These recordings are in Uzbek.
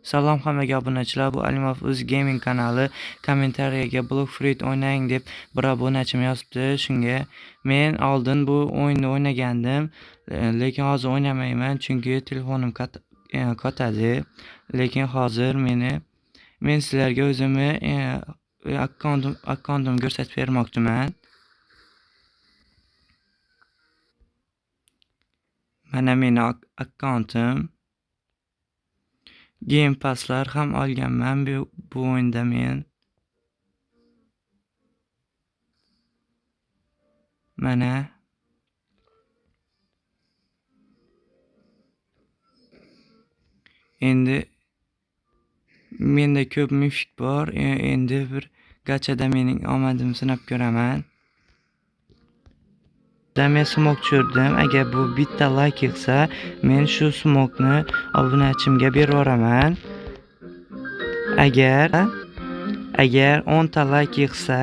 Salom hammaga obunachilar, bu Alimov Uz Gaming kanali. Kommentariyaga Block Fruit o'ynang deb bir obunachim yozibdi. Shunga men oldin bu o'yinni o'ynagandim, lekin hozir o'ynamayman, chunki telefonim qotadi. Lekin hozir men sizlarga o'zimni akkauntimni ko'rsatib bermoqchiman. Mana meni akkauntim. Game Pass'lar ham olganman bu o'yinda men. Mana. Endi menda ko'p mifik bor. Endi bir gachada mening omadimni sinab ko'raman. Da men smok tushirdim. Agar bu bitta like yig'sa, men shu smokni obunachimga berib yuboraman. Agar 10 ta like yig'sa,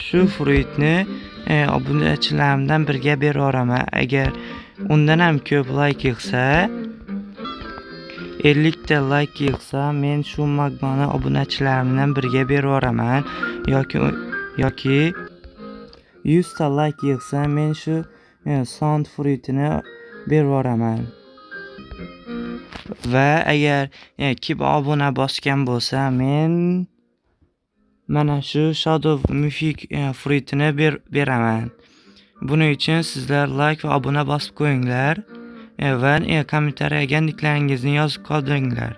shu fruitni obunachilarimdan birga berib yuboraman. Agar undan ham ko'p like yig'sa, 50 ta like yig'sa, men shu magmani obunachilarimdan birga berib yuboraman. Yoki 100 ta like yig'sa, men shu sound fruitini berib yuboraman. Va agar kim obuna bosgan bo'lsa, men mana shu Shadow Mythic fruitini beraman. Buning uchun sizlar like va obuna bosib qo'yinglar va kommentariyaga nicklaringizni yozib qoldiringlar.